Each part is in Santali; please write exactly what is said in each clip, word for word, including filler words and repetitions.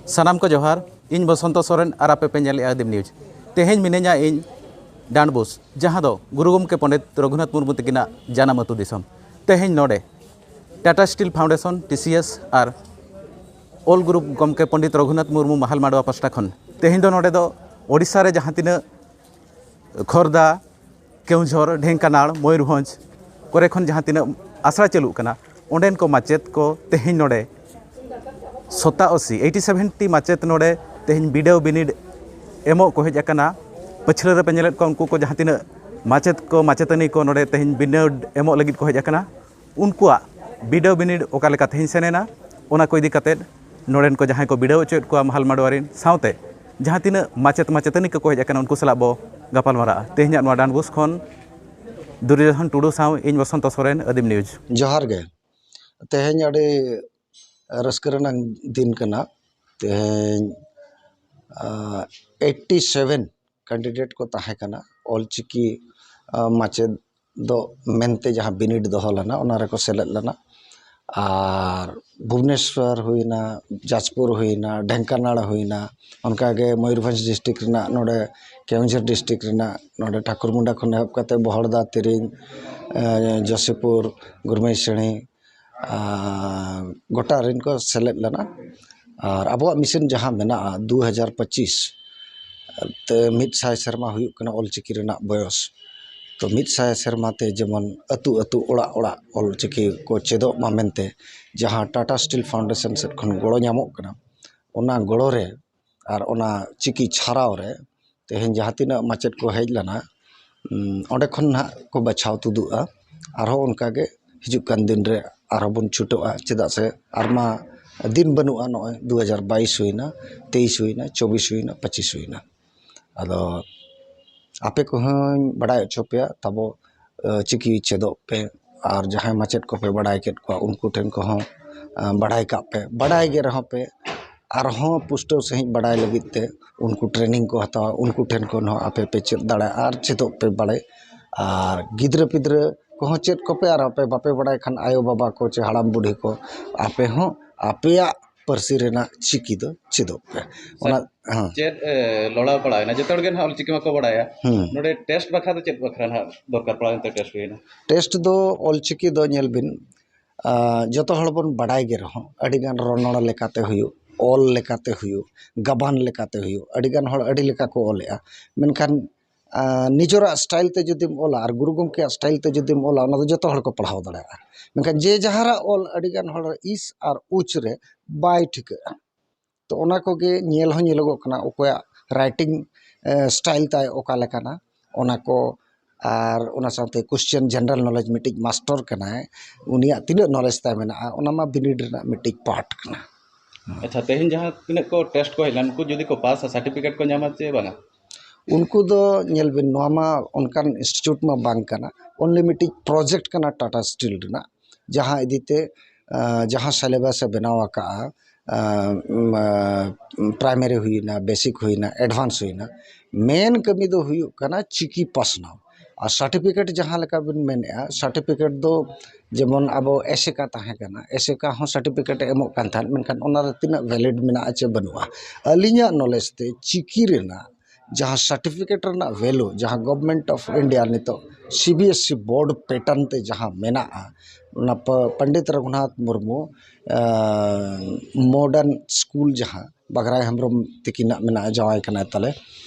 ᱥᱟᱱᱟᱢ ᱠᱚ ᱡᱚᱦᱟᱨ᱾ ᱤᱧ ᱵᱚᱥᱚᱱᱛᱚ ᱥᱚᱨᱮᱱ ᱟᱨ ᱟᱯᱮ ᱯᱮ ᱧᱮᱞᱮᱫᱼᱟ ᱟᱹᱫᱤᱢ ᱱᱤᱭᱩᱡᱽ᱾ ᱛᱮᱦᱮᱧ ᱢᱤᱱᱟᱹᱧᱟ ᱤᱧ ᱰᱟᱸᱰᱵᱳᱥ, ᱡᱟᱦᱟᱸ ᱫᱚ ᱜᱩᱨᱩ ᱜᱚᱢᱠᱮ ᱯᱚᱸᱰᱤᱛ ᱨᱚᱜᱷᱩᱱᱟᱛᱷ ᱢᱩᱨᱢᱩ ᱛᱟᱹᱠᱤᱱᱟᱜ ᱡᱟᱱᱟᱢ ᱟᱹᱛᱩ ᱫᱤᱥᱚᱢ᱾ ᱛᱮᱦᱮᱧ ᱱᱚᱰᱮ Tata steel foundation, T C S R ᱚᱞ ᱜᱩᱨᱩ ᱜᱚᱢᱠᱮ ᱯᱚᱸᱰᱤᱛ ᱨᱚᱜᱷᱩᱱᱟᱛᱷ ᱢᱩᱨᱢᱩ ᱢᱟᱦᱟᱞ ᱢᱟᱰᱣᱟ ᱯᱟᱥᱴᱟ ᱠᱷᱚᱱ ᱛᱮᱦᱮᱧ ᱫᱚ ᱱᱚᱰᱮ ᱫᱚ ᱳᱰᱤᱥᱟ ᱨᱮ ᱡᱟᱦᱟᱸ ᱛᱤᱱᱟᱹᱜ ᱠᱷᱚᱨᱫᱟ, ᱠᱮᱣᱡᱷᱚᱨ, ᱰᱷᱮᱝᱠᱟᱱᱟᱲ, ᱢᱚᱭᱩᱨᱵᱷᱚᱸᱡᱽ ᱠᱚᱨᱮ ᱠᱷᱚᱱ ᱡᱟᱦᱟᱸ ᱛᱤᱱᱟᱹᱜ ᱟᱥᱲᱟ ᱪᱟᱹᱞᱩᱜ ᱠᱟᱱᱟ, ᱚᱸᱰᱮᱱ ᱠᱚ ᱢᱟᱪᱮᱫ ᱠᱚ ᱛᱮᱦᱮᱧ ᱱᱚᱰᱮ ᱥᱚᱛᱟᱚᱥᱤ, ᱮᱭᱤᱴᱤ ᱥᱮᱵᱷᱮᱱ ᱴᱤ ᱢᱟᱪᱮᱫ ᱱᱚᱰᱮ ᱛᱮᱦᱮᱧ ᱵᱤᱰᱟᱹᱣ ᱵᱤᱱᱤᱰ ᱮᱢᱚᱜ ᱠᱚ ᱦᱮᱡ ᱟᱠᱟᱱᱟ᱾ ᱯᱟᱹᱪᱷᱞᱟᱹ ᱨᱮᱯᱮ ᱧᱮᱞᱮᱫ ᱠᱚᱣᱟ, ᱩᱱᱠᱩ ᱠᱚ ᱡᱟᱦᱟᱸ ᱛᱤᱱᱟᱹᱜ ᱢᱟᱪᱮᱫ ᱠᱚ, ᱢᱟᱪᱮᱛᱟᱹᱱᱤ ᱠᱚ ᱱᱚᱰᱮ ᱛᱮᱦᱮᱧ ᱵᱤᱱᱤᱰ ᱮᱢᱚᱜ ᱞᱟᱹᱜᱤᱫ ᱠᱚ ᱦᱮᱡ ᱟᱠᱟᱱᱟ, ᱩᱱᱠᱩᱣᱟᱜ ᱵᱤᱰᱟᱹᱣ ᱵᱤᱱᱤᱰ ᱚᱠᱟ ᱞᱮᱠᱟ ᱛᱮᱦᱮᱧ ᱥᱮᱱ ᱮᱱᱟ, ᱚᱱᱟ ᱠᱚ ᱤᱫᱤ ᱠᱟᱛᱮᱫ ᱱᱚᱰᱮᱱ ᱠᱚ ᱡᱟᱦᱟᱸᱭ ᱠᱚ ᱵᱤᱰᱟᱹᱣ ᱦᱚᱪᱚᱭᱮᱫ ᱠᱚᱣᱟ ᱢᱟᱦᱟᱞ ᱢᱟᱰᱣᱟ ᱨᱮᱱ, ᱥᱟᱶᱛᱮ ᱡᱟᱦᱟᱸ ᱛᱤᱱᱟᱹᱜ ᱢᱟᱪᱮᱫ ᱢᱟᱪᱮᱛᱟᱹᱱᱤ ᱠᱚᱠᱚ ᱦᱮᱡ ᱟᱠᱟᱱᱟ, ᱩᱱᱠᱩ ᱥᱟᱞᱟᱜ ᱵᱚ ᱜᱟᱯᱟᱞ ᱢᱟᱨᱟᱜᱼᱟ᱾ ᱛᱮᱦᱮᱧᱟᱜ ᱱᱚᱣᱟ ᱰᱟᱸᱰᱵᱳᱥ ᱠᱷᱚᱱ ᱫᱩᱨᱡᱳᱫᱷᱚᱱ ᱴᱩᱰᱩ ᱥᱟᱶ ᱤᱧ ᱵᱚᱥᱚᱱᱛᱚ ᱥᱚᱨᱮᱱ, ᱟᱹᱫᱤᱢ ᱱᱤᱭᱩᱡᱽ᱾ ᱡᱚᱦᱟᱨ ᱜᱮ᱾ ᱛᱮᱦᱮᱧ ᱟᱹᱰᱤ ᱨᱟᱹᱥᱠᱟᱹ ᱨᱮᱱᱟᱜ ᱫᱤᱱ ᱠᱟᱱᱟ᱾ ᱛᱮᱦᱮᱧ, ᱟᱸ, ᱮᱭᱤᱴᱤ ᱥᱮᱵᱷᱮᱱ ᱠᱮᱱᱰᱤᱰᱮᱴ ᱠᱚ ᱛᱟᱦᱮᱸ ᱠᱟᱱᱟ ᱚᱞᱪᱤᱠᱤ, ᱟᱸ, ᱢᱟᱪᱮᱫ ᱫᱚ ᱢᱮᱱᱛᱮ ᱡᱟᱦᱟᱸ ᱵᱤᱱᱤᱰ ᱫᱚᱦᱚ ᱞᱮᱱᱟ, ᱚᱱᱟ ᱨᱮᱠᱚ ᱥᱮᱞᱮᱫ ᱞᱮᱱᱟ᱾ ᱟᱨ ᱵᱷᱩᱵᱽᱱᱮᱥᱣᱚᱨ ᱦᱩᱭᱱᱟ, ᱡᱟᱡᱽᱯᱩᱨ ᱦᱩᱭᱱᱟ, ᱰᱷᱮᱝᱠᱟᱱᱟᱲ ᱦᱩᱭᱱᱟ, ᱚᱱᱠᱟᱜᱮ ᱢᱚᱭᱩᱨᱵᱷᱚᱸᱡᱽ ᱰᱤᱥᱴᱨᱤᱠᱴ ᱨᱮᱱᱟᱜ ᱱᱚᱰᱮ ᱠᱮᱣᱚᱱᱡᱷᱚᱨ ᱰᱤᱥᱴᱨᱤᱠᱴ ᱨᱮᱱᱟᱜ ᱱᱚᱰᱮ ᱴᱷᱟᱠᱩᱨᱢᱩᱱᱰᱟ ᱠᱷᱚᱱ ᱮᱦᱚᱵ ᱠᱟᱛᱮ ᱵᱚᱦᱚᱲᱫᱟ, ᱛᱤᱨᱤᱝ, ᱮᱸ, ᱡᱚᱥᱤᱯᱩᱨ, ᱜᱩᱨᱢᱟᱹᱭᱥᱤᱬᱤ, ᱟᱨ ᱜᱚᱴᱟ ᱨᱮᱱ ᱠᱚ ᱥᱮᱞᱮᱫ ᱞᱮᱱᱟ᱾ ᱟᱨ ᱟᱵᱚᱣᱟᱜ ᱢᱤᱥᱚᱱ ᱡᱟᱦᱟᱸ ᱢᱮᱱᱟᱜᱼᱟ, ᱫᱩ ᱦᱟᱡᱟᱨ ᱯᱚᱸᱪᱤᱥ ᱛᱮ ᱢᱤᱫ ᱥᱟᱭ ᱥᱮᱨᱢᱟ ᱦᱩᱭᱩᱜ ᱠᱟᱱᱟ ᱚᱞᱪᱤᱠᱤ ᱨᱮᱱᱟᱜ ᱵᱚᱭᱚᱥ᱾ ᱛᱚ, ᱢᱤᱫ ᱥᱟᱭ ᱥᱮᱨᱢᱟ ᱛᱮ ᱡᱮᱢᱚᱱ ᱟᱹᱛᱩ ᱟᱹᱛᱩ, ᱚᱲᱟᱜ ᱚᱲᱟᱜ ᱚᱞᱪᱤᱠᱤ ᱠᱚ ᱪᱮᱫᱚᱜ ᱢᱟ ᱢᱮᱱᱛᱮ ᱡᱟᱦᱟᱸ ᱴᱟᱴᱟ ᱥᱴᱤᱞ ᱯᱷᱟᱣᱩᱱᱰᱮᱥᱚᱱ ᱥᱮᱫ ᱠᱷᱚᱱ ᱜᱚᱲᱚ ᱧᱟᱢᱚᱜ ᱠᱟᱱᱟ, ᱚᱱᱟ ᱜᱚᱲᱚ ᱨᱮ ᱟᱨ ᱚᱱᱟ ᱪᱤᱠᱤ ᱪᱷᱟᱨᱟᱣ ᱨᱮ ᱛᱮᱦᱮᱧ ᱡᱟᱦᱟᱸ ᱛᱤᱱᱟᱹᱜ ᱢᱟᱪᱮᱫ ᱠᱚ ᱦᱮᱡ ᱞᱮᱱᱟ, ᱩᱸ, ᱚᱸᱰᱮ ᱠᱷᱚᱱ ᱱᱟᱦᱟᱜ ᱠᱚ ᱵᱟᱪᱷᱟᱣ ᱛᱩᱫᱩᱜᱼᱟ᱾ ᱟᱨᱦᱚᱸ ᱚᱱᱠᱟ ᱜᱮ ᱦᱤᱡᱩᱜ ᱠᱟᱱ ᱫᱤᱱ ᱨᱮ ᱟᱨᱦᱚᱸ ᱵᱚᱱ ᱪᱷᱩᱴᱟᱹᱜᱼᱟ, ᱪᱮᱫᱟᱜ ᱥᱮ ᱟᱨᱢᱟ ᱫᱤᱱ ᱵᱟᱹᱱᱩᱜᱼᱟ᱾ ᱱᱚᱜᱼᱚᱭ ᱫᱩ ᱦᱟᱡᱟᱨ ᱵᱟᱭᱤᱥ ᱦᱩᱭᱱᱟ, ᱛᱮᱭᱤᱥ ᱦᱩᱭᱱᱟ, ᱪᱚᱵᱵᱤᱥ ᱦᱩᱭᱱᱟ, ᱯᱚᱸᱪᱤᱥ ᱦᱩᱭᱱᱟ᱾ ᱟᱫᱚ ᱟᱯᱮ ᱠᱚᱦᱚᱸᱧ ᱵᱟᱰᱟᱭ ᱦᱚᱪᱚ ᱯᱮᱭᱟ, ᱛᱟᱵᱚ, ᱮ, ᱪᱤᱠᱤ ᱪᱮᱫᱚᱜ ᱯᱮ᱾ ᱟᱨ ᱡᱟᱦᱟᱸᱭ ᱢᱟᱪᱮᱫ ᱠᱚᱯᱮ ᱵᱟᱰᱟᱭ ᱠᱮᱫ ᱠᱚᱣᱟ, ᱩᱱᱠᱩ ᱴᱷᱮᱱ ᱠᱚᱦᱚᱸ, ᱮ, ᱵᱟᱰᱟᱭ ᱠᱟᱜ ᱯᱮ᱾ ᱵᱟᱰᱟᱭ ᱜᱮ ᱨᱮᱦᱚᱸ ᱯᱮ, ᱟᱨᱦᱚᱸ ᱯᱩᱥᱴᱟᱹᱣ ᱥᱟᱺᱦᱤᱡ ᱵᱟᱰᱟᱭ ᱞᱟᱹᱜᱤᱫ ᱛᱮ ᱩᱱᱠᱩ ᱴᱨᱮᱱᱤᱝ ᱠᱚ ᱦᱟᱛᱟᱣᱟ, ᱩᱱᱠᱩ ᱴᱷᱮᱱ ᱠᱷᱚᱱ ᱦᱚᱸ ᱟᱯᱮ ᱯᱮ ᱪᱮᱫ ᱫᱟᱲᱮᱭᱟᱜᱼᱟ ᱟᱨ ᱪᱮᱫᱚᱜ ᱯᱮ ᱵᱟᱲᱮ᱾ ᱟᱨ ᱜᱤᱫᱽᱨᱟᱹ ᱯᱤᱫᱽᱨᱟᱹ ᱠᱚᱦᱚᱸ ᱪᱮᱫ ᱠᱚᱯᱮ, ᱟᱨ ᱟᱯᱮ ᱵᱟᱯᱮ ᱵᱟᱲᱟᱭ ᱠᱷᱟᱱ ᱟᱭᱳᱼᱵᱟᱵᱟ ᱠᱚ ᱪᱮ ᱦᱟᱲᱟᱢ ᱵᱩᱰᱷᱤ ᱠᱚ, ᱟᱯᱮ ᱦᱚᱸ ᱟᱯᱮᱭᱟᱜ ᱯᱟᱹᱨᱥᱤ ᱨᱮᱱᱟᱜ ᱪᱤᱠᱤ ᱫᱚ ᱪᱮᱫᱚᱜ ᱯᱮ᱾ ᱚᱱᱟ ᱦᱮᱸ᱾ ᱪᱮᱫ ᱮ, ᱞᱚᱲᱟᱣ ᱯᱟᱲᱟᱣᱮᱱᱟ? ᱡᱚᱛᱚ ᱦᱚᱲ ᱜᱮ ᱱᱟᱦᱟᱜ ᱚᱞᱪᱤᱠᱤ ᱢᱟᱠᱚ ᱵᱟᱲᱟᱭᱟ᱾ ᱦᱩᱸ᱾ ᱱᱚᱰᱮ ᱴᱮᱥᱴ ᱵᱟᱠᱷᱨᱟ ᱫᱚ ᱪᱮᱫ ᱵᱟᱠᱷᱨᱟ ᱱᱟᱦᱟᱜ ᱫᱚᱨᱠᱟᱨ ᱯᱟᱲᱟᱣ ᱮᱱᱛᱮ ᱴᱮᱥᱴ ᱦᱩᱭᱮᱱᱟ? ᱴᱮᱥᱴ ᱫᱚ ᱚᱞᱪᱤᱠᱤ ᱫᱚ ᱧᱮᱞ ᱵᱤᱱ, ᱟ, ᱡᱚᱛᱚ ᱦᱚᱲ ᱵᱚᱱ ᱵᱟᱰᱟᱭ ᱜᱮ ᱨᱮᱦᱚᱸ, ᱟᱹᱰᱤᱜᱟᱱ ᱨᱚᱱᱚᱲ ᱞᱮᱠᱟᱛᱮ ᱦᱩᱭᱩᱜ, ᱚᱞ ᱞᱮᱠᱟᱛᱮ ᱦᱩᱭᱩᱜ, ᱜᱟᱵᱟᱱ ᱞᱮᱠᱟᱛᱮ ᱦᱩᱭᱩᱜ, ᱟᱹᱰᱤᱜᱟᱱ ᱦᱚᱲ ᱟᱹᱰᱤ ᱞᱮᱠᱟ ᱠᱚ ᱚᱞᱮᱜᱼᱟ᱾ ᱢᱮᱱᱠᱷᱟᱱ ᱟ, ᱱᱤᱡᱮᱨᱟᱜ ᱥᱴᱟᱭᱤᱞ ᱛᱮ ᱡᱩᱫᱤᱢ ᱚᱞᱟ ᱟᱨ ᱜᱩᱨᱩ ᱜᱚᱢᱠᱮᱭᱟᱜ ᱥᱴᱟᱭᱤᱞ ᱛᱮ ᱡᱩᱫᱤᱢ ᱚᱞᱟ, ᱚᱱᱟ ᱫᱚ ᱡᱚᱛᱚ ᱦᱚᱲ ᱠᱚ ᱯᱟᱲᱦᱟᱣ ᱫᱟᱲᱮᱭᱟᱜᱼᱟ᱾ ᱢᱮᱱᱠᱷᱟᱱ ᱡᱮ ᱡᱟᱦᱟᱨᱟᱜ ᱚᱞ ᱟᱹᱰᱤᱜᱟᱱ ᱦᱚᱲ ᱤᱥ ᱟᱨ ᱩᱪ ᱨᱮ ᱵᱟᱭ ᱴᱷᱤᱠᱟᱹᱜᱼᱟ, ᱛᱚ ᱚᱱᱟ ᱠᱚᱜᱮ ᱧᱮᱞ ᱦᱚᱸ ᱧᱮᱞᱚᱜᱚᱜ ᱠᱟᱱᱟ, ᱚᱠᱚᱭᱟᱜ ᱨᱟᱭᱴᱤᱝ ᱥᱴᱟᱭᱤᱞ ᱛᱟᱭ ᱚᱠᱟ ᱞᱮᱠᱟᱱᱟ, ᱚᱱᱟ ᱠᱚ᱾ ᱟᱨ ᱚᱱᱟ ᱥᱟᱶᱛᱮ ᱠᱚᱥᱪᱮᱱ ᱡᱮᱱᱟᱨᱮᱞ ᱱᱚᱞᱮᱡᱽ, ᱢᱤᱫᱴᱤᱡ ᱢᱟᱥᱴᱚᱨ ᱠᱟᱱᱟᱭ, ᱩᱱᱤᱭᱟᱜ ᱛᱤᱱᱟᱹᱜ ᱱᱚᱞᱮᱡᱽ ᱛᱟᱭ ᱢᱮᱱᱟᱜᱼᱟ, ᱚᱱᱟ ᱢᱟ ᱵᱤᱱᱤᱰ ᱨᱮᱱᱟᱜ ᱢᱤᱫᱴᱤᱡ ᱯᱟᱨᱴ ᱠᱟᱱᱟ᱾ ᱟᱪᱪᱷᱟ, ᱛᱮᱦᱮᱧ ᱡᱟᱦᱟᱸ ᱛᱤᱱᱟᱹᱜ ᱠᱚ ᱴᱮᱥᱴ ᱠᱚ ᱦᱮᱡ ᱞᱮᱱ, ᱩᱱᱠᱩ ᱡᱩᱫᱤ ᱠᱚ ᱯᱟᱥᱟ, ᱥᱟᱨᱴᱤᱯᱷᱤᱠᱮᱴ ᱠᱚ ᱧᱟᱢᱟ ᱪᱮ ᱵᱟᱝᱟ? ᱩᱱᱠᱩ ᱫᱚ ᱧᱮᱞ ᱵᱤᱱ, ᱱᱚᱣᱟ ᱢᱟ ᱚᱱᱠᱟᱱ ᱤᱱᱥᱴᱤᱴᱤᱭᱩᱴ ᱢᱟ ᱵᱟᱝ ᱠᱟᱱᱟ, ᱚᱱᱞᱤ ᱢᱤᱫᱴᱤᱡ ᱯᱨᱚᱡᱮᱠᱴ ᱠᱟᱱᱟ ᱴᱟᱴᱟ ᱥᱴᱤᱞ ᱨᱮᱱᱟᱜ, ᱡᱟᱦᱟᱸ ᱤᱫᱤᱛᱮ ᱟᱸ, ᱡᱟᱦᱟᱸ ᱥᱤᱞᱮᱵᱟᱥ ᱮ ᱵᱮᱱᱟᱣ ᱟᱠᱟᱫᱼᱟ, ᱟᱸ, ᱩᱢ, ᱟᱸ, ᱯᱨᱟᱭᱢᱟᱨᱤ ᱦᱩᱭᱱᱟ, ᱵᱮᱥᱤᱠ ᱦᱩᱭᱱᱟ, ᱮᱰᱵᱷᱟᱱᱥ ᱦᱩᱭᱱᱟ, ᱢᱮᱱ ᱠᱟᱹᱢᱤ ᱫᱚ ᱦᱩᱭᱩᱜ ᱠᱟᱱᱟ ᱪᱤᱠᱤ ᱯᱟᱥᱱᱟᱣ᱾ ᱟᱨ ᱥᱟᱨᱴᱤᱯᱷᱤᱠᱮᱴ ᱡᱟᱦᱟᱸ ᱞᱮᱠᱟ ᱵᱤᱱ ᱢᱮᱱᱮᱫᱼᱟ, ᱥᱟᱨᱴᱤᱯᱷᱤᱠᱮᱴ ᱫᱚ ᱡᱮᱢᱚᱱ ᱟᱵᱚ ᱮᱥᱮᱠᱟ ᱛᱟᱦᱮᱸ ᱠᱟᱱᱟ, ᱮᱥᱮᱠᱟ ᱦᱚᱸ ᱥᱟᱨᱴᱤᱯᱷᱤᱠᱮᱴ ᱮ ᱮᱢᱚᱜ ᱠᱟᱱ ᱛᱟᱦᱮᱸᱫ, ᱢᱮᱱᱠᱷᱟᱱ ᱚᱱᱟᱨᱮ ᱛᱤᱱᱟᱹᱜ ᱵᱷᱮᱞᱤᱰ ᱢᱮᱱᱟᱜᱼᱟ ᱪᱮ ᱵᱟᱹᱱᱩᱜᱼᱟ? ᱟᱹᱞᱤᱧᱟᱜ ᱱᱚᱞᱮᱡᱽ ᱛᱮ ᱪᱤᱠᱤ ᱨᱮᱱᱟᱜ ᱡᱟᱦᱟᱸ ᱥᱟᱨᱴᱤᱯᱷᱤᱠᱮᱴ ᱨᱮᱱᱟᱜ ᱵᱷᱮᱞᱩ, ᱡᱟᱦᱟᱸ ᱜᱚᱵᱷᱢᱮᱱᱴ ᱚᱯᱷ ᱤᱱᱰᱤᱭᱟ ᱱᱤᱛᱚᱜ C B S C board pattern ᱛᱮ ᱡᱟᱦᱟᱸ ᱢᱮᱱᱟᱜᱼᱟ, ᱚᱱᱟ ᱯᱚ-, ᱯᱚᱱᱰᱤᱛ ᱨᱚᱜᱷᱩᱱᱟᱛᱷ ᱢᱩᱨᱢᱩ ᱢᱚᱰᱟᱨᱱ ᱥᱠᱩᱞ ᱡᱟᱦᱟᱸ ᱵᱟᱜᱷᱨᱟᱭ ᱦᱮᱢᱵᱨᱚᱢ ᱛᱤᱠᱤᱱᱟᱜ ᱢᱮᱱᱟᱜᱼᱟ, ᱡᱟᱶᱟᱭ ᱠᱟᱱᱟᱭ ᱛᱟᱞᱮ,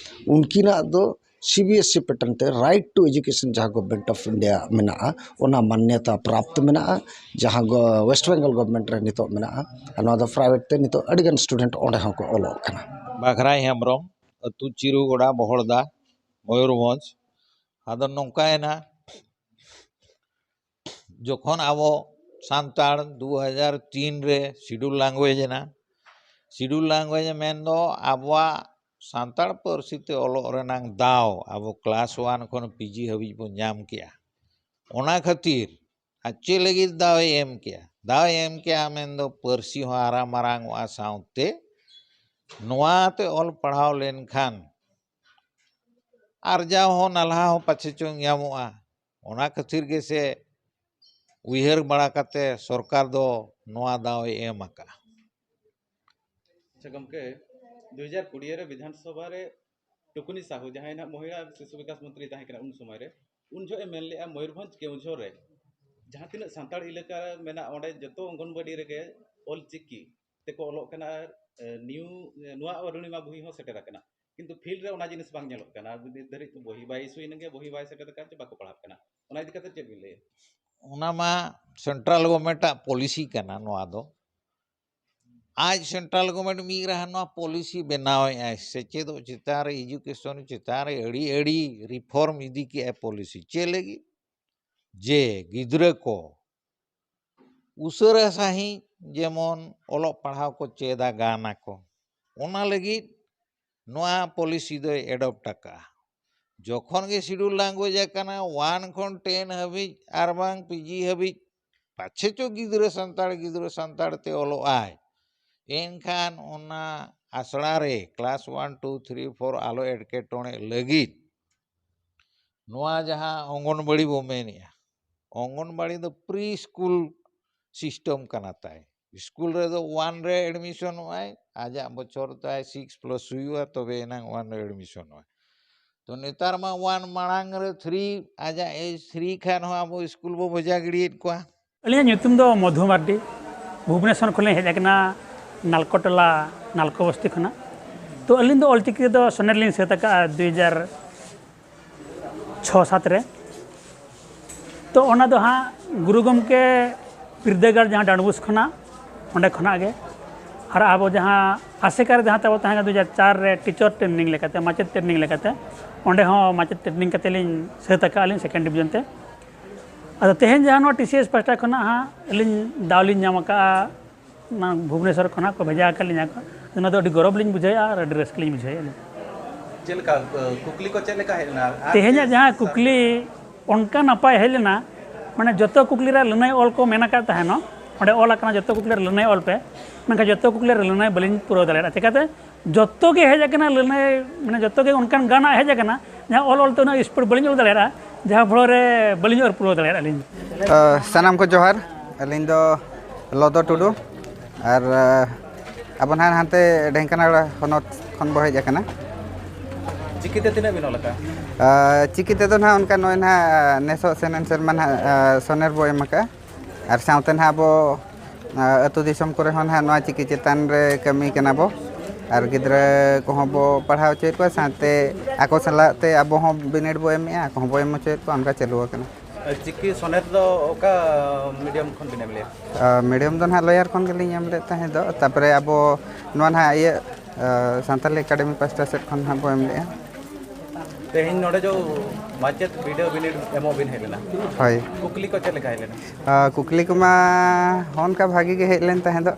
ᱩᱱᱠᱤᱱᱟᱜ ᱫᱚ C B S C pattern ᱛᱮ ᱨᱟᱭᱤᱴ ᱴᱩ ᱮᱡᱩᱠᱮᱥᱚᱱ ᱡᱟᱦᱟᱸ ᱜᱚᱵᱷᱢᱮᱱᱴ ᱚᱯᱷ ᱤᱱᱰᱤᱭᱟ ᱢᱮᱱᱟᱜᱼᱟ, ᱚᱱᱟ ᱢᱟᱱᱱᱚᱛᱟ ᱯᱨᱟᱯᱛ ᱢᱮᱱᱟᱜᱼᱟ, ᱡᱟᱦᱟᱸ ᱜᱚ-, ᱳᱭᱮᱥᱴ ᱵᱮᱝᱜᱚᱞ ᱜᱚᱵᱷᱢᱮᱱᱴ ᱨᱮ ᱱᱤᱛᱚᱜ ᱢᱮᱱᱟᱜᱼᱟ᱾ ᱟᱨ ᱱᱚᱣᱟ ᱫᱚ ᱯᱨᱟᱭᱵᱷᱮᱴ ᱛᱮ ᱱᱤᱛᱚᱜ ᱟᱹᱰᱤᱜᱟᱱ ᱥᱴᱩᱰᱮᱱᱴ ᱚᱸᱰᱮ ᱦᱚᱸᱠᱚ ᱚᱞᱚᱜ ᱠᱟᱱᱟ᱾ ᱵᱟᱜᱷᱨᱟᱭ ᱦᱮᱢᱵᱨᱚᱢ, ᱟᱹᱛᱩ ᱪᱤᱨᱩᱜᱚᱲᱟ, ᱵᱚᱦᱚᱲᱫᱟ, ᱢᱚᱭᱩᱨᱵᱷᱚᱸᱡᱽ᱾ ᱟᱫᱚ ᱱᱚᱝᱠᱟᱭᱮᱱᱟ, ᱡᱚᱠᱷᱚᱱ ᱟᱵᱚ ᱥᱟᱱᱛᱟᱲ ᱫᱩ ᱦᱟᱡᱟᱨ ᱛᱤᱱ ᱨᱮ ᱥᱤᱰᱩᱞ ᱞᱟᱝᱜᱩᱭᱮᱡᱽ ᱮᱱᱟ, ᱥᱤᱰᱩᱞ ᱞᱟᱝᱜᱩᱭᱮᱡᱽ ᱢᱮᱱᱫᱚ ᱟᱵᱚᱣᱟᱜ ᱥᱟᱱᱛᱟᱲ ᱯᱟᱹᱨᱥᱤ ᱛᱮ ᱚᱞᱚᱜ ᱨᱮᱱᱟᱝ ᱫᱟᱣ ᱟᱵᱚ ᱠᱞᱟᱥ ᱚᱣᱟᱱ ᱠᱷᱚᱱ ᱯᱤ ᱡᱤ ᱦᱟᱹᱵᱤᱡ ᱵᱚᱱ ᱧᱟᱢ ᱠᱮᱜᱼᱟ᱾ ᱚᱱᱟ ᱠᱷᱟᱹᱛᱤᱨ ᱟᱨ ᱪᱮᱫ ᱞᱟᱹᱜᱤᱫ ᱫᱟᱣ ᱮ ᱮᱢ ᱠᱮᱜᱼᱟ? ᱫᱟᱣ ᱮ ᱮᱢ ᱠᱮᱜᱼᱟ ᱢᱮᱱᱫᱚ ᱯᱟᱹᱨᱥᱤ ᱦᱚᱸ ᱦᱟᱨᱟ ᱢᱟᱨᱟᱝ ᱚᱜᱼᱟ, ᱥᱟᱶᱛᱮ ᱱᱚᱣᱟ ᱛᱮ ᱚᱞ ᱯᱟᱲᱦᱟᱣ ᱞᱮᱱᱠᱷᱟᱱ ᱟᱨᱡᱟᱣ ᱦᱚᱸ ᱱᱟᱞᱦᱟ ᱦᱚᱸ ᱯᱟᱪᱷᱮ ᱪᱚᱝ ᱧᱟᱢᱚᱜᱼᱟ᱾ ᱚᱱᱟ ᱠᱷᱟᱹᱛᱤᱨ ᱜᱮᱥᱮ ᱩᱭᱦᱟᱹᱨ ᱵᱟᱲᱟ ᱠᱟᱛᱮ ᱥᱚᱨᱠᱟᱨ ᱫᱚ ᱱᱚᱣᱟ ᱫᱟᱣ ᱮ ᱮᱢ ᱟᱠᱟᱫᱼᱟ᱾ ᱟᱪᱪᱷᱟ ᱜᱚᱢᱠᱮ, ᱫᱩ ᱦᱟᱡᱟᱨ ᱠᱩᱲᱤ ᱨᱮ ᱵᱤᱫᱷᱟᱱ ᱥᱚᱵᱷᱟ ᱨᱮ ᱴᱩᱠᱩᱱᱤ ᱥᱟᱦᱩ, ᱡᱟᱦᱟᱸᱭ ᱱᱟᱦᱟᱜ ᱢᱚᱦᱤᱞᱟ ᱥᱤᱥᱩ ᱵᱤᱠᱟᱥ ᱢᱚᱱᱛᱨᱤ ᱛᱟᱦᱮᱸ ᱠᱟᱱᱟ ᱩᱱ ᱥᱚᱢᱚᱭ ᱨᱮ, ᱩᱱ ᱡᱚᱦᱚᱜ ᱮ ᱢᱮᱱ ᱞᱮᱜᱼᱟ, ᱢᱚᱭᱩᱨᱵᱷᱚᱸᱡᱽ ᱠᱮᱣᱡᱷᱚᱨ ᱨᱮ ᱡᱟᱦᱟᱸ ᱛᱤᱱᱟᱹᱜ ᱥᱟᱱᱛᱟᱲ ᱮᱞᱟᱠᱟ ᱢᱮᱱᱟᱜ, ᱚᱸᱰᱮ ᱡᱚᱛᱚ ᱚᱝᱜᱚᱱᱵᱟᱲᱤ ᱨᱮᱜᱮ ᱚᱞ ᱪᱤᱠᱤ ᱛᱮᱠᱚ ᱚᱞᱚᱜ ᱠᱟᱱᱟ᱾ ᱟᱨ, ᱮ, ᱱᱤᱭᱩ, ᱮ, ᱱᱚᱣᱟ ᱚᱨᱩᱬᱤᱢᱟ ᱵᱳᱭ ᱦᱚᱸ ᱥᱮᱴᱮᱨ ᱟᱠᱟᱱᱟ, ᱠᱤᱱᱛᱩ ᱯᱷᱤᱞᱰ ᱨᱮ ᱚᱱᱟ ᱡᱤᱱᱤᱥ ᱵᱟᱝ ᱧᱮᱞᱚᱜ ᱠᱟᱱᱟ᱾ ᱟᱨ ᱱᱤᱛ ᱫᱷᱟᱹᱨᱤᱡ ᱛᱮ ᱵᱳᱭ ᱵᱟᱭ ᱤᱥᱩᱭᱮᱱ ᱜᱮ, ᱵᱳᱭ ᱵᱟᱭ ᱥᱮᱴᱮᱨ ᱟᱠᱟᱱ ᱪᱮ ᱵᱟᱠᱚ ᱯᱟᱲᱦᱟᱜ ᱠᱟᱱᱟ᱾ ᱚᱱᱟ ᱤᱫᱤ ᱠᱟᱛᱮ ᱪᱮᱫ ᱵᱤᱱ ᱞᱟᱹᱭᱟ? ᱚᱱᱟ ᱢᱟ ᱥᱮᱱᱴᱨᱟᱞ ᱜᱚᱵᱷᱚᱨᱱᱢᱮᱱᱴ ᱟᱜ ᱯᱚᱞᱤᱥᱤ ᱠᱟᱱᱟ ᱱᱚᱣᱟ ᱫᱚ᱾ ᱟᱡ ᱥᱮᱱᱴᱨᱟᱞ ᱜᱚᱵᱷᱚᱨᱱᱢᱮᱱᱴ ᱢᱤᱫ ᱨᱟᱦᱟ ᱱᱚᱣᱟ ᱯᱚᱞᱤᱥᱤ ᱵᱮᱱᱟᱣᱮᱫᱼᱟᱭ, ᱥᱮᱪᱮᱫᱚᱜ ᱪᱮᱛᱟᱱ ᱨᱮ, ᱮᱡᱩᱠᱮᱥᱚᱱ ᱪᱮᱛᱟᱱ ᱨᱮ ᱟᱹᱰᱤ, ᱟᱹᱰᱤ ᱨᱤᱯᱷᱚᱨᱢ ᱤᱫᱤ ᱠᱮᱜᱼᱟᱭ ᱯᱚᱞᱤᱥᱤ᱾ ᱪᱮᱫ ᱞᱟᱹᱜᱤᱫ? ᱡᱮ ᱜᱤᱫᱽᱨᱟᱹ ᱠᱚ ᱩᱥᱟᱹᱨᱟ ᱥᱟᱺᱦᱤᱡ ᱡᱮᱢᱚᱱ ᱚᱞᱚᱜ ᱯᱟᱲᱦᱟᱣ ᱠᱚ ᱪᱮᱫᱟ, ᱜᱟᱱ ᱟᱠᱚ, ᱚᱱᱟ ᱞᱟᱹᱜᱤᱫ ᱱᱚᱣᱟ ᱯᱚᱞᱤᱥᱤ ᱫᱚᱭ ᱮᱰᱚᱯᱴ ᱟᱠᱟᱫᱼᱟ᱾ ᱡᱚᱠᱷᱚᱱ ᱜᱮ ᱥᱤᱰᱩᱞ ᱞᱮᱝᱜᱩᱭᱮᱡᱽ ᱟᱠᱟᱱᱟ, ᱳᱣᱟᱱ ᱠᱷᱚᱱ ᱴᱮᱱ ᱦᱟᱹᱵᱤᱡ ᱟᱨ ᱵᱟᱝ ᱯᱤᱡᱤ ᱦᱟᱹᱵᱤᱡ, ᱯᱟᱪᱷᱮ ᱪᱚ ᱜᱤᱫᱽᱨᱟᱹ ᱥᱟᱱᱛᱟᱲ, ᱜᱤᱫᱽᱨᱟᱹ ᱥᱟᱱᱛᱟᱲ ᱛᱮ ᱚᱞᱚᱜ ᱟᱭ, ᱮᱱᱠᱷᱟᱱ ᱚᱱᱟ ᱟᱥᱲᱟ ᱨᱮ class one, two, three, four ᱟᱞᱚ ᱮᱴᱠᱮᱴᱚᱬᱮ ᱞᱟᱹᱜᱤᱫ ᱱᱚᱣᱟ ᱡᱟᱦᱟᱸ ᱚᱝᱜᱚᱱᱵᱟᱲᱤ ᱵᱚ ᱢᱮᱱᱮᱜᱼᱟ, ᱚᱝᱜᱚᱱᱵᱟᱲᱤ ᱫᱚ ᱯᱨᱤ ᱥᱠᱩᱞ ᱥᱤᱥᱴᱮᱢ ᱠᱟᱱᱟ ᱛᱟᱭ᱾ ᱥᱠᱩᱞ ᱨᱮᱫᱚ ᱳᱣᱟᱱ ᱨᱮ ᱮᱰᱢᱤᱥᱚᱱᱚᱜᱼᱟᱭ, ᱟᱡᱟᱜ ᱵᱚᱪᱷᱚᱨ ᱛᱟᱭ ᱥᱤᱠᱥ ᱯᱞᱟᱥ ᱦᱩᱭᱩᱜᱼᱟ, ᱛᱚᱵᱮ ᱮᱱᱟᱝ ᱳᱣᱟᱱ ᱨᱮ ᱮᱰᱢᱤᱥᱚᱱᱚᱜᱼᱟᱭ᱾ ᱛᱚ ᱱᱮᱛᱟᱨ ᱢᱟ ᱳᱣᱟᱱ ᱢᱟᱲᱟᱝ ᱨᱮ ᱛᱷᱨᱤ, ᱟᱡᱟᱜ ᱮᱡᱽ ᱛᱷᱨᱤ ᱠᱷᱟᱱ ᱦᱚᱸ ᱟᱵᱚ ᱥᱠᱩᱞ ᱵᱚ ᱵᱷᱮᱡᱟ ᱜᱤᱰᱤᱭᱮᱫ ᱠᱚᱣᱟ᱾ ᱟᱹᱞᱤᱧᱟᱜ ᱧᱩᱛᱩᱢ ᱫᱚ ᱢᱚᱫᱷᱩ ᱢᱟᱨᱰᱤ᱾ ᱵᱷᱩᱵᱽᱱᱮᱥᱚᱨ ᱠᱷᱚᱱ ᱞᱤᱧ ᱦᱮᱡ ᱟᱠᱟᱱᱟ, ᱱᱟᱞᱠᱚᱴᱚᱞᱟ ᱱᱟᱞᱠᱚ ᱵᱚᱥᱛᱤ ᱠᱷᱚᱱᱟᱜ᱾ ᱛᱚ ᱟᱹᱞᱤᱧ ᱫᱚ ᱚᱞᱪᱤᱠᱤ ᱨᱮᱫᱚ ᱥᱚᱱᱮᱨ ᱞᱤᱧ ᱥᱟᱹᱛ ᱟᱠᱟᱫᱼᱟ ᱫᱩ ᱦᱟᱡᱟᱨ ᱪᱷᱚ ᱥᱟᱛ ᱨᱮ᱾ ᱛᱚ ᱚᱱᱟ ᱫᱚ ᱦᱟᱸᱜ ᱜᱩᱨᱩ ᱜᱚᱢᱠᱮ ᱵᱤᱨᱫᱟᱹᱜᱟᱲ ᱡᱟᱦᱟᱸ ᱰᱟᱸᱰᱵᱩᱥ ᱠᱷᱚᱱᱟᱜ, ᱚᱸᱰᱮ ᱠᱷᱚᱱᱟᱜ ᱜᱮ᱾ ᱟᱨ ᱟᱵᱚ ᱡᱟᱦᱟᱸ ᱟᱥᱮᱠᱟ ᱨᱮ ᱡᱟᱦᱟᱸ ᱛᱟᱵᱚ ᱛᱟᱦᱮᱸ ᱠᱟᱱᱟ ᱫᱩ ᱦᱟᱡᱟᱨ ᱪᱟᱨ ᱨᱮ ᱴᱤᱪᱟᱨ ᱴᱨᱮᱱᱤᱝ ᱞᱮᱠᱟᱛᱮ, ᱢᱟᱪᱮᱫ ᱴᱨᱮᱱᱤᱝ ᱞᱮᱠᱟᱛᱮ, ᱚᱸᱰᱮ ᱦᱚᱸ ᱢᱟᱪᱮᱫ ᱴᱨᱮᱱᱤᱝ ᱠᱟᱛᱮ ᱞᱤᱧ ᱥᱟᱹᱛ ᱟᱠᱟᱫᱼᱟ ᱞᱤᱧ ᱥᱮᱠᱮᱱᱰ ᱰᱤᱵᱷᱤᱡᱚᱱ ᱛᱮ᱾ ᱟᱫᱚ ᱛᱮᱦᱮᱧ ᱡᱟᱦᱟᱸ ᱱᱚᱣᱟ ᱴᱤ ᱥᱤ ᱮᱥ ᱯᱟᱦᱴᱟ ᱠᱷᱚᱱᱟᱜ ᱦᱟᱸᱜ ᱟᱹᱞᱤᱧ ᱫᱟᱣ ᱞᱤᱧ ᱧᱟᱢ ᱟᱠᱟᱫᱼᱟ, ᱚᱱᱟ ᱵᱷᱩᱵᱽᱱᱮᱥᱚᱨ ᱠᱷᱚᱱᱟᱜ ᱠᱚ ᱵᱷᱮᱡᱟ ᱟᱠᱟᱫ ᱞᱤᱧᱟ ᱠᱚ, ᱚᱱᱟ ᱫᱚ ᱟᱹᱰᱤ ᱜᱚᱨᱚᱵᱽ ᱞᱤᱧ ᱵᱩᱡᱷᱟᱹᱣᱮᱫᱼᱟ ᱟᱨ ᱟᱹᱰᱤ ᱨᱟᱹᱥᱠᱟᱹ ᱞᱤᱧ ᱵᱩᱡᱷᱟᱹᱣᱮᱫᱼᱟ ᱞᱤᱧ᱾ ᱪᱮᱫ ᱞᱮᱠᱟ, ᱟᱹ, ᱠᱩᱠᱞᱤ ᱠᱚ ᱪᱮᱫ ᱞᱮᱠᱟ ᱦᱮᱡ ᱞᱮᱱᱟ? ᱟᱨ ᱛᱮᱦᱮᱧᱟᱜ ᱪᱮᱫ ᱡᱟᱦᱟᱸ ᱠᱩᱠᱞᱤ ᱚᱱᱠᱟ ᱱᱟᱯᱟᱭ ᱦᱮᱡ ᱞᱮᱱᱟ, ᱢᱟᱱᱮ ᱡᱚᱛᱚ ᱠᱩᱠᱞᱤ ᱨᱮ ᱞᱟᱹᱱᱟᱹᱭ ᱚᱞ ᱠᱚ ᱢᱮᱱ ᱟᱠᱟᱫ ᱛᱟᱦᱮᱱᱚᱜ, ᱚᱸᱰᱮ ᱚᱞ ᱟᱠᱟᱱᱟ ᱡᱚᱛᱚ ᱠᱩᱠᱞᱤ ᱨᱮ ᱞᱟᱹᱱᱟᱹᱭ ᱚᱞ ᱯᱮ, ᱢᱮᱱᱠᱷᱟᱱ ᱡᱚᱛᱚ ᱠᱩᱠᱞᱤ ᱨᱮ ᱞᱟᱹᱱᱟᱹᱭ ᱵᱟᱹᱞᱤᱧ ᱯᱩᱨᱟᱹᱣ ᱫᱟᱲᱮᱭᱟᱫᱟ᱾ ᱪᱤᱠᱟᱹᱛᱮ? ᱡᱚᱛᱚ ᱜᱮ ᱦᱮᱡ ᱟᱠᱟᱱᱟ ᱞᱟᱹᱱᱟᱹᱭ, ᱢᱟᱱᱮ ᱡᱚᱛᱚ ᱜᱮ ᱚᱱᱠᱟᱱ ᱜᱟᱱᱟᱜ ᱦᱮᱡ ᱟᱠᱟᱱᱟ, ᱡᱟᱦᱟᱸ ᱚᱞ ᱚᱞ ᱛᱮ ᱩᱱᱟᱹᱜ ᱥᱯᱤᱰ ᱵᱟᱹᱞᱤᱧ ᱚᱞ ᱫᱟᱲᱮᱭᱟᱜᱼᱟ, ᱡᱟᱦᱟᱸ ᱯᱷᱚᱞᱚ ᱨᱮ ᱵᱟᱹᱞᱤᱧ ᱚᱞ ᱯᱩᱨᱟᱹᱣ ᱫᱟᱲᱮᱭᱟᱜᱼᱟ ᱞᱤᱧ᱾ ᱟᱹ, ᱥᱟᱱᱟᱢ ᱠᱚ ᱡᱚᱦᱟᱨ᱾ ᱟᱹᱞᱤᱧ ᱫᱚ ᱞᱚᱫᱚ ᱴᱩᱰᱩ, ᱟᱨ, ᱟᱹ, ᱟᱵᱚ ᱱᱟᱦᱟᱜ ᱦᱟᱱᱛᱮ ᱰᱷᱮᱝᱠᱟᱱᱟᱲᱟ ᱦᱚᱱᱚᱛ ᱠᱷᱚᱱ ᱵᱚ ᱦᱮᱡ ᱟᱠᱟᱱᱟ᱾ ᱪᱤᱠᱤ ᱛᱮ ᱛᱤᱱᱟᱹᱜ ᱵᱤᱱ ᱚᱞ ᱟᱠᱟᱫᱼᱟ? ᱟᱨ ᱪᱤᱠᱤ ᱛᱮᱫᱚ ᱱᱟᱦᱟᱜ ᱚᱱᱠᱟ ᱱᱚᱜᱼᱚᱭ ᱱᱟᱦᱟᱜ ᱱᱮᱥᱚᱜ ᱥᱮᱱᱮᱱ ᱥᱮᱨᱢᱟ ᱱᱟᱦᱟᱜ, ᱟᱨ ᱥᱚᱱᱮᱨ ᱵᱚ ᱮᱢ ᱟᱠᱟᱫᱼᱟ᱾ ᱟᱨ ᱥᱟᱶᱛᱮ ᱱᱟᱦᱟᱜ ᱟᱵᱚ, ᱟᱨ ᱟᱹᱛᱩ ᱫᱤᱥᱚᱢ ᱠᱚᱨᱮ ᱦᱚᱸ ᱱᱟᱦᱟᱜ ᱱᱚᱣᱟ ᱪᱤᱠᱤ ᱪᱮᱛᱟᱱ ᱨᱮ ᱠᱟᱹᱢᱤ ᱠᱟᱱᱟ ᱵᱚ᱾ ᱟᱨ ᱜᱤᱫᱽᱨᱟᱹ ᱠᱚᱦᱚᱸ ᱵᱚ ᱯᱟᱲᱦᱟᱣ ᱦᱚᱪᱚᱭᱮᱫ ᱠᱚᱣᱟ, ᱥᱟᱶᱛᱮ ᱟᱠᱚ ᱥᱟᱞᱟᱜ ᱛᱮ ᱟᱵᱚ ᱦᱚᱸ ᱵᱤᱱᱤᱰ ᱵᱚ ᱮᱢᱮᱫᱼᱟ, ᱟᱠᱚ ᱦᱚᱸ ᱵᱚ ᱮᱢ ᱦᱚᱪᱚᱭᱮᱫ ᱠᱚᱣᱟ, ᱚᱱᱠᱟ ᱪᱟᱹᱞᱩ ᱟᱠᱟᱱᱟ᱾ ᱪᱤᱠᱤ ᱥᱚᱱᱮᱨ ᱫᱚ ᱚᱠᱟ ᱢᱤᱰᱤᱭᱟᱢ ᱠᱷᱚᱱ ᱵᱤᱱ ᱮᱢ ᱞᱮᱫᱼᱟ? ᱟᱨ ᱢᱤᱰᱤᱭᱟᱢ ᱫᱚ ᱱᱟᱦᱟᱜ ᱞᱳᱭᱟᱨ ᱠᱷᱚᱱ ᱜᱮᱞᱤᱧ ᱮᱢ ᱞᱮᱫ ᱛᱟᱦᱮᱸ ᱫᱚ᱾ ᱛᱟᱨᱯᱚᱨᱮ ᱟᱵᱚ ᱱᱚᱣᱟ ᱱᱟᱦᱟᱜ ᱤᱭᱟᱹ, ᱟᱨ ᱥᱟᱱᱛᱟᱞᱤ ᱮᱠᱟᱰᱮᱢᱤ ᱯᱟᱥᱴᱟ ᱥᱮᱫ ᱠᱷᱚᱱ ᱱᱟᱦᱟᱜ ᱵᱚ ᱮᱢ ᱞᱮᱫᱼᱟ᱾ ᱛᱮᱦᱮᱧ ᱱᱚᱰᱮ ᱡᱚ ᱢᱟᱪᱮᱫ ᱵᱤᱰᱟᱹᱣ ᱵᱤᱱᱤᱰ ᱮᱢᱚᱜ ᱵᱤᱱ ᱦᱮᱡ ᱞᱮᱱᱟ᱾ ᱦᱳᱭ᱾ ᱠᱩᱠᱞᱤ ᱠᱚ ᱪᱮᱫ ᱞᱮᱠᱟ ᱦᱮᱡ ᱞᱮᱱᱟ? ᱟᱨ ᱠᱩᱠᱞᱤ ᱠᱚᱢᱟ ᱚᱱᱠᱟ ᱵᱷᱟᱜᱮ ᱜᱮ ᱦᱮᱡ ᱞᱮᱱ ᱛᱟᱦᱮᱸ ᱫᱚ᱾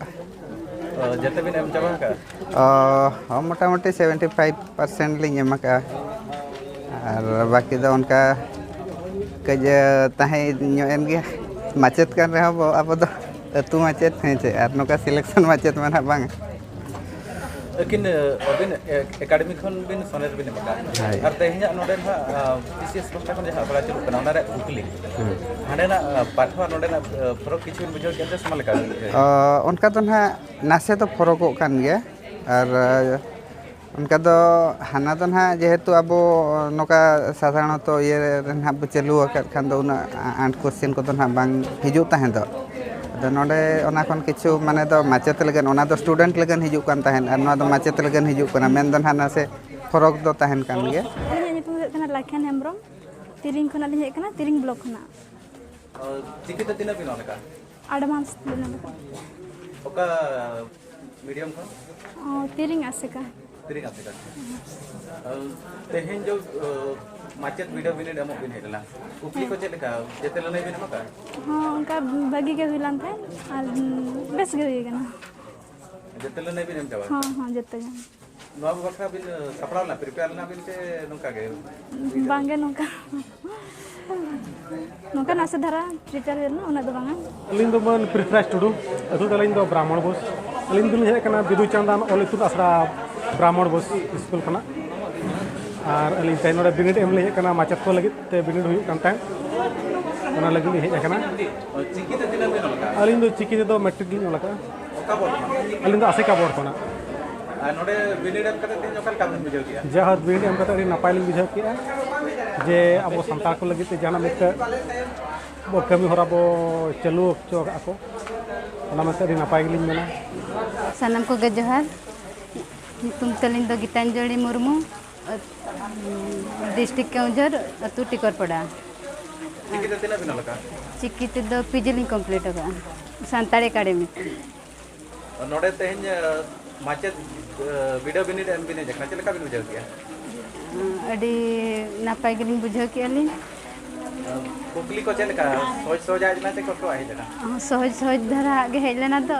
ᱚ, ᱡᱚᱛᱚ ᱵᱤᱱ ᱮᱢ ᱪᱟᱵᱟ ᱟᱠᱟᱫᱼᱟ? ᱚ, ᱦᱚᱸ, ᱢᱚᱴᱟᱢᱩᱴᱤ ᱥᱮᱵᱷᱮᱱᱴᱤ ᱯᱷᱟᱭᱤᱵᱷ ᱯᱟᱨᱥᱮᱱᱴ ᱞᱤᱧ ᱮᱢ ᱟᱠᱟᱫᱼᱟ᱾ ᱟᱨ ᱵᱟᱹᱠᱤ ᱫᱚ ᱚᱱᱠᱟ ᱠᱟᱹᱡ, ᱮ, ᱛᱟᱦᱮᱸ ᱧᱚᱜ ᱮᱱ ᱜᱮᱭᱟ᱾ ᱢᱟᱪᱮᱫ ᱠᱟᱱ ᱨᱮᱦᱚᱸ ᱵᱚ, ᱟᱵᱚ ᱫᱚ ᱟᱹᱛᱩ ᱢᱟᱪᱮᱫ, ᱦᱮᱸ ᱪᱮ, ᱟᱨ ᱱᱚᱝᱠᱟ ᱥᱤᱞᱮᱠᱥᱚᱱ ᱢᱟᱪᱮᱫ ᱢᱟ ᱱᱟᱦᱟᱜ ᱵᱟᱝ᱾ ᱟᱹᱠᱤᱱ, ᱟᱹᱵᱤᱱ, ᱮ, ᱮᱠᱟᱰᱮᱢᱤ ᱠᱷᱚᱱ ᱵᱤᱱ ᱥᱚᱱᱮᱨ ᱵᱤᱱ ᱮᱢ ᱟᱠᱟᱫᱼᱟ᱾ ᱦᱳᱭ᱾ ᱟᱨ ᱛᱮᱦᱮᱧᱟᱜ ᱱᱚᱰᱮ ᱱᱟᱦᱟᱜ, ᱟ, ᱯᱤ ᱥᱤ ᱮᱥ ᱯᱟᱦᱴᱟ ᱠᱷᱚᱱ ᱡᱟᱦᱟᱸ ᱟᱠᱷᱲᱟ ᱪᱟᱹᱞᱩᱜ ᱠᱟᱱᱟ, ᱚᱱᱟ ᱨᱮᱭᱟᱜ ᱠᱩᱠᱞᱤ᱾ ᱦᱩᱸ᱾ ᱦᱟᱸᱰᱮᱱᱟᱜ, ᱟ, ᱯᱟᱴᱷᱚ ᱟᱨ ᱱᱚᱰᱮᱱᱟᱜ, ᱟ, ᱯᱷᱟᱨᱟᱠ ᱠᱤᱪᱷᱩ ᱵᱤᱱ ᱵᱩᱡᱷᱟᱹᱣ ᱠᱮᱫ ᱛᱮ ᱥᱚᱢᱟᱱ ᱞᱮᱠᱟ ᱵᱤᱱ ᱵᱩᱡᱷᱟᱹᱣ? ᱚ, ᱚᱱᱠᱟ ᱫᱚ ᱱᱟᱦᱟᱜ ᱱᱟᱥᱮ ᱫᱚ ᱯᱷᱚᱨᱚᱠᱚᱜ ᱠᱟᱱ ᱜᱮᱭᱟ᱾ ᱟᱨ, ᱟ, ᱚᱱᱠᱟ ᱫᱚ ᱦᱟᱱᱟ ᱫᱚ ᱱᱟᱦᱟᱜ ᱡᱮᱦᱮᱛᱩ ᱟᱵᱚ ᱱᱚᱝᱠᱟ ᱥᱟᱫᱷᱟᱨᱚᱱᱚᱛᱚ ᱤᱭᱟᱹ ᱨᱮ ᱱᱟᱦᱟᱜ ᱵᱚ ᱪᱟᱹᱞᱩ ᱟᱠᱟᱫ ᱠᱷᱟᱱ ᱫᱚ ᱩᱱᱟᱹᱜ ᱟᱸᱴ ᱠᱚᱥᱪᱮᱱ ᱠᱚᱫᱚ ᱱᱟᱦᱟᱜ ᱵᱟᱝ ᱦᱤᱡᱩᱜ ᱛᱟᱦᱮᱸ ᱫᱚ᱾ ᱟᱫᱚ ᱱᱚᱰᱮ ᱚᱱᱟ ᱠᱷᱚᱱ ᱠᱤᱪᱷᱩ ᱢᱟᱱᱮ ᱫᱚ ᱢᱟᱪᱮᱫ ᱞᱟᱹᱜᱤᱫ, ᱚᱱᱟ ᱫᱚ ᱥᱴᱩᱰᱮᱱᱴ ᱞᱟᱹᱜᱤᱫ ᱦᱤᱡᱩᱜ ᱠᱟᱱ ᱛᱟᱦᱮᱸᱫ ᱟᱨ ᱱᱚᱣᱟ ᱫᱚ ᱢᱟᱪᱮᱫ ᱞᱟᱹᱜᱤᱫ ᱦᱤᱡᱩᱜ ᱠᱟᱱᱟ, ᱢᱮᱱ ᱫᱚ ᱱᱟᱦᱟᱜ ᱱᱟᱥᱮ ᱯᱷᱚᱨᱚᱠ ᱫᱚ ᱛᱟᱦᱮᱱ ᱠᱟᱱ ᱜᱮᱭᱟ᱾ ᱟᱹᱞᱤᱧᱟᱜ ᱧᱩᱛᱩᱢ ᱫᱚ ᱦᱩᱭᱩᱜ ᱠᱟᱱᱟ ᱞᱟᱠᱷᱮᱱ ᱦᱮᱢᱵᱨᱚᱢ, ᱛᱤᱨᱤᱝ ᱠᱷᱚᱱᱟᱜ ᱞᱤᱧ ᱦᱮᱡ ᱠᱟᱱᱟ, ᱛᱤᱨᱤᱝ ᱵᱞᱚᱠ ᱠᱷᱚᱱᱟᱜ᱾ ᱚ, ᱪᱤᱠᱤᱛᱮ ᱛᱤᱱᱟᱹᱜ ᱵᱤᱱ ᱚᱞ ᱟᱠᱟᱫᱼᱟ? ᱟᱰᱵᱷᱟᱱᱥ ᱵᱮᱱᱟᱣ ᱞᱮᱠᱟ᱾ ᱚᱠᱟ ᱢᱤᱰᱤᱭᱟᱢ ᱠᱷᱚᱱ? ᱚ, ᱛᱤᱨᱤᱝ ᱟᱥᱮᱠᱟ᱾ ᱛᱤᱨᱤᱝ ᱟᱥᱮᱠᱟ᱾ ᱟᱨ ᱛᱮᱦᱮᱧ ᱫᱚ, ᱚ, ᱢᱟᱪᱮᱫ ᱵᱤᱰᱟᱹᱣ ᱵᱤᱱᱤᱰ ᱮᱢᱚᱜ ᱵᱤᱱ ᱦᱮᱡ ᱞᱮᱱᱟ, ᱠᱩᱠᱞᱤ ᱠᱚ ᱦᱮᱸ᱾ ᱪᱮᱫ ᱞᱮᱠᱟ? ᱡᱮᱛᱮ ᱞᱟᱹᱱᱟᱹᱭ ᱵᱤᱱ ᱮᱢ ᱟᱠᱟᱫᱼᱟ? ᱦᱚᱸ, ᱚᱱᱠᱟ ᱵᱷᱟᱹᱜᱤ ᱜᱮ ᱦᱩᱭ ᱞᱮᱱ ᱛᱟᱦᱮᱸᱫ ᱟᱨ, ᱩᱸ, ᱵᱮᱥ ᱜᱮ ᱦᱩᱭ ᱟᱠᱟᱱᱟ᱾ ᱡᱮᱛᱮ ᱞᱟᱹᱱᱟᱹᱭ ᱵᱤᱱ ᱮᱢ ᱪᱟᱵᱟ ᱦᱚᱸ, ᱠᱮᱫᱼᱟ? ᱦᱚᱸ, ᱡᱮᱛᱮ ᱜᱮ᱾ ᱱᱚᱣᱟ ᱠᱚ ᱵᱟᱠᱷᱨᱟ ᱵᱤᱱ ᱥᱟᱯᱲᱟᱣ ᱞᱮᱱᱟ, ᱯᱨᱤᱯᱮᱭᱟᱨ ᱞᱮᱱᱟ ᱵᱤᱱ ᱥᱮ ᱱᱚᱝᱠᱟ ᱜᱮ? ᱵᱟᱝᱜᱮ, ᱱᱚᱝᱠᱟ᱾ ᱱᱚᱝᱠᱟ ᱱᱟᱥᱮ ᱫᱷᱟᱨᱟ ᱯᱨᱤᱯᱮᱭᱟᱨ ᱦᱩᱭ ᱞᱮᱱᱟ, ᱩᱱᱟᱹᱜ ᱫᱚ ᱵᱟᱝᱟ᱾ ᱟᱹᱞᱤᱧ ᱫᱚ ᱢᱟᱹᱱ ᱯᱨᱤᱛᱷᱨᱟᱡᱽ ᱴᱩᱰᱩ, ᱟᱹᱛᱩ ᱛᱟᱹᱞᱤᱧ ᱫᱚ ᱵᱨᱟᱦᱢᱚᱬ ᱵᱳᱥ᱾ ᱟᱹᱞᱤᱧ ᱫᱚᱞᱤᱧ ᱦᱮᱡ ᱟᱠᱟᱱᱟ ᱵᱤᱫᱩ ᱪᱟᱸᱫᱟᱱ ᱚᱞ ᱤᱛᱩᱱ ᱟᱥᱲᱟ ᱵᱨᱟᱦᱢᱚᱬ ᱵᱳᱥ ᱥᱠᱩᱞ ᱠᱷᱚᱱᱟᱜ᱾ ᱟᱨ ᱟᱹᱞᱤᱧ ᱛᱮᱦᱮᱧ ᱱᱚᱰᱮ ᱵᱤᱱᱤᱰ ᱮᱢ ᱞᱤᱧ ᱦᱮᱡ ᱟᱠᱟᱱᱟ, ᱢᱟᱪᱮᱫ ᱠᱚ ᱞᱟᱹᱜᱤᱫ ᱛᱮ ᱵᱤᱱᱤᱰ ᱦᱩᱭᱩᱜ ᱠᱟᱱ ᱛᱟᱦᱮᱸᱫ, ᱚᱱᱟ ᱞᱟᱹᱜᱤᱫ ᱞᱤᱧ ᱦᱮᱡ ᱟᱠᱟᱱᱟ᱾ ᱪᱤᱠᱤ ᱛᱮ ᱛᱤᱱᱟᱹᱜ ᱵᱤᱱ ᱚᱞ ᱟᱠᱟᱫᱼᱟ? ᱟᱹᱞᱤᱧ ᱫᱚ ᱪᱤᱠᱤ ᱛᱮᱫᱚ ᱢᱮᱴᱨᱤᱠ ᱞᱤᱧ ᱚᱞ ᱟᱠᱟᱫᱼᱟ᱾ ᱚᱠᱟ ᱵᱚᱨ ᱠᱷᱚᱱᱟᱜ? ᱟᱹᱞᱤᱧ ᱫᱚ ᱟᱥᱮᱠᱟ ᱵᱚᱨ ᱠᱷᱚᱱᱟᱜ᱾ ᱟᱨ ᱱᱚᱰᱮ ᱵᱤᱱᱤᱰ ᱮᱢ ᱠᱟᱛᱮ ᱛᱮᱦᱮᱧ ᱚᱠᱟ ᱞᱮᱠᱟ ᱵᱤᱱ ᱵᱩᱡᱷᱟᱹᱣ ᱠᱮᱜᱼᱟ? ᱡᱟᱦᱟᱸ ᱵᱤᱱᱤᱰ ᱮᱢ ᱠᱟᱛᱮ ᱟᱹᱰᱤ ᱱᱟᱯᱟᱭ ᱞᱤᱧ ᱵᱩᱡᱷᱟᱹᱣ ᱠᱮᱜᱼᱟ, ᱡᱮ ᱟᱵᱚ ᱥᱟᱱᱛᱟᱲ ᱠᱚ ᱞᱟᱹᱜᱤᱫ ᱛᱮ ᱡᱟᱦᱟᱱᱟᱜ ᱢᱤᱫᱴᱮᱱ ᱵᱚ ᱠᱟᱹᱢᱤ ᱦᱚᱨᱟ ᱵᱚ ᱪᱟᱹᱞᱩ ᱦᱚᱪᱚ ᱟᱠᱟᱫ ᱠᱚ, ᱚᱱᱟ ᱢᱮᱱᱛᱮ ᱟᱹᱰᱤ ᱱᱟᱯᱟᱭ ᱜᱮᱞᱤᱧ ᱢᱮᱱᱟ᱾ ᱥᱟᱱᱟᱢ ᱠᱚᱜᱮ ᱡᱚᱦᱟᱨ᱾ ᱧᱩᱛᱩᱢ ᱛᱟᱹᱞᱤᱧ ᱫᱚ ᱜᱤᱛᱟᱧᱡᱚᱞᱤ ᱢᱩᱨᱢᱩ, ᱰᱤᱥᱴᱨᱤᱠᱴ ᱠᱮᱣᱚᱱᱡᱷᱚᱨ, ᱟᱹᱛᱩ ᱴᱤᱠᱚᱨᱯᱟᱲᱟ᱾ ᱪᱤᱠᱤ ᱛᱮ ᱛᱤᱱᱟᱹᱜ ᱵᱤᱱ ᱚᱞ ᱟᱠᱟᱫᱼᱟ? ᱪᱤᱠᱤ ᱛᱮᱫᱚ ᱯᱤᱡᱤ ᱞᱤᱧ ᱠᱚᱢᱯᱞᱤᱴ ᱟᱠᱟᱫᱼᱟ, ᱥᱟᱱᱛᱟᱲᱤ ᱮᱠᱟᱰᱮᱢᱤ ᱛᱮ᱾ ᱱᱚᱰᱮ ᱛᱮᱦᱮᱧ, ᱮ, ᱢᱟᱪᱮᱫ, ᱮ, ᱵᱤᱰᱟᱹᱣ ᱵᱤᱱᱤᱰ ᱮᱢ ᱵᱤᱱ ᱦᱮᱡ ᱟᱠᱟᱱᱟ, ᱪᱮᱫ ᱞᱮᱠᱟ ᱵᱤᱱ ᱵᱩᱡᱷᱟᱹᱣ ᱠᱮᱜᱼᱟ? ᱟᱹᱰᱤ ᱱᱟᱯᱟᱭ ᱜᱮᱞᱤᱧ ᱵᱩᱡᱷᱟᱹᱣ ᱠᱮᱜᱼᱟ ᱞᱤᱧ᱾ ᱠᱩᱠᱞᱤ ᱠᱚ ᱪᱮᱫ ᱞᱮᱠᱟ? ᱥᱚᱦᱚᱡ ᱥᱚᱦᱚᱡᱟᱜ ᱦᱮᱡ ᱞᱮᱱᱟ ᱥᱮ ᱠᱚᱥᱴᱚᱣᱟᱜ ᱦᱮᱡ ᱞᱮᱱᱟ? ᱥᱚᱦᱚᱡ ᱥᱚᱦᱚᱡ ᱫᱷᱟᱨᱟ ᱜᱮ ᱦᱮᱡ ᱞᱮᱱᱟ ᱛᱚ,